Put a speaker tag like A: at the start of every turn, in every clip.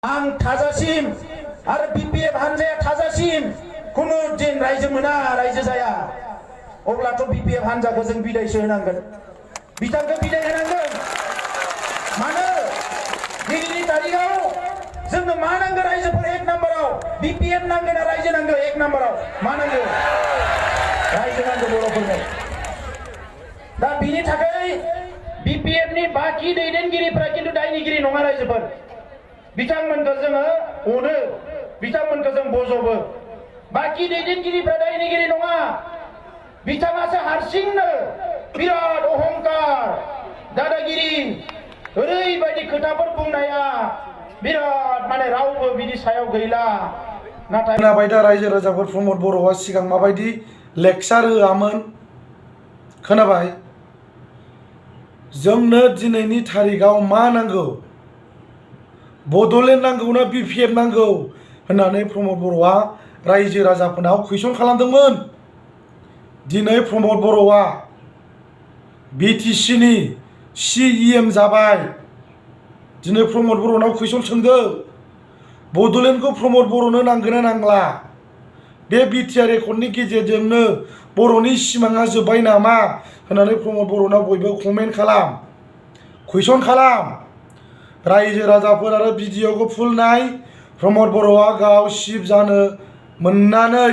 A: आं थाजासिम आरो BPF हानजाया थाजासिम कुनु दिन रायजो मोना रायजो जाया अब्लाथ' BPF हानजाखौ जों बिदायसो होनांगोन बिथांखौ बिदाय होनांगोन मानो दिनैनि तारिखाव जोंनो मा नांगौ रायजोफोर एक नाम्बाराव BPF नांगौ ना रायजो नांगौ एक नाम्बाराव मा नांगौ रायजो नांगौ बर'फोरनो दा बिनि थाखाय BPF नि बाकी दैदेनगिरिफोरा किन्तु दायनिगिरि नङा रायजोफोर बिथांमोनखौ जोङो अनो बिथांमोनखौ जों बजबो बाकी दैदेनगिरिफ्रा दायनिगिरि नङा बिथाङासो हारसिंनो बिराद अहंकार दादागिरि ओरैबायदि खोथाफोर बुंनाया बिराद माने रावबो बिनि सायाव गैला नाथाय
B: खोनाबाय दा रायजो राजाफोर प्रमद बर'आ सिगां माबायदि लेक्चार होआमोन खोनाबाय जोंनो दिनैनि तारिखाव मा नांगौ बड'लेण्ड नांगौ ना BPF नांगौ होननानै प्रमद बर'आ रायजो राजाफोरनाव कुइसन खालामदोंमोन दिनै प्रमद बर'आ BTC नि CEM जाबाय दिनै प्रमद बर'नाव कुइसन सोंदों बड'लेण्डखौ प्रमद बर'नो नांगोन ना नांला बे BTR रेकर्डनि गेजेरजोंनो बर'नि सिमाङा जोब्बाय नामा होननानै प्रमद बर'नाव बयबो कमेन्ट खालाम कुइसन खालाम रायजो राजाफोर आरो भिडिअखौ फुल नाय प्रमद बर'आ गाव चिफ जानो मोननानै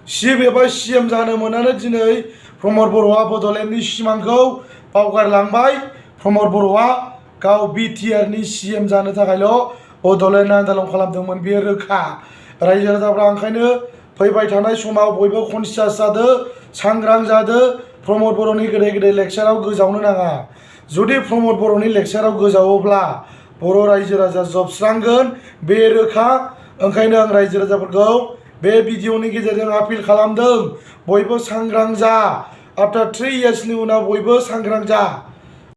B: चिफ एबा CM जानो मोननानै दिनै प्रमद बर'आ बड'लेण्डनि सिमांखौ बावगारलांबाय प्रमद बर'आ गाव BTR नि CM जानो थाखायल' बड'लेण्ड आन्दोलन खालामदोंमोन बेयो रोखा रायजो राजाफ्रा ओंखायनो फैबाय थानाय समाव बयबो कनसियास जादो सांग्रां जादो प्रमद बर'नि गेदेर गेदेर लेक्चाराव गोजावनो नाङा जुदि प्रमद बर'नि लेक्चाराव गोजावोब्ला बर' रायजो राजा जोबस्रांगोन बे रोखा ओंखायनो आं रायजो राजाफोरखौ बे भिडिअनि गेजेरजों आपिल खालामदों बयबो सांग्रां जा आफ्टार 3 इयार्सनि उनाव बयबो सांग्रां जा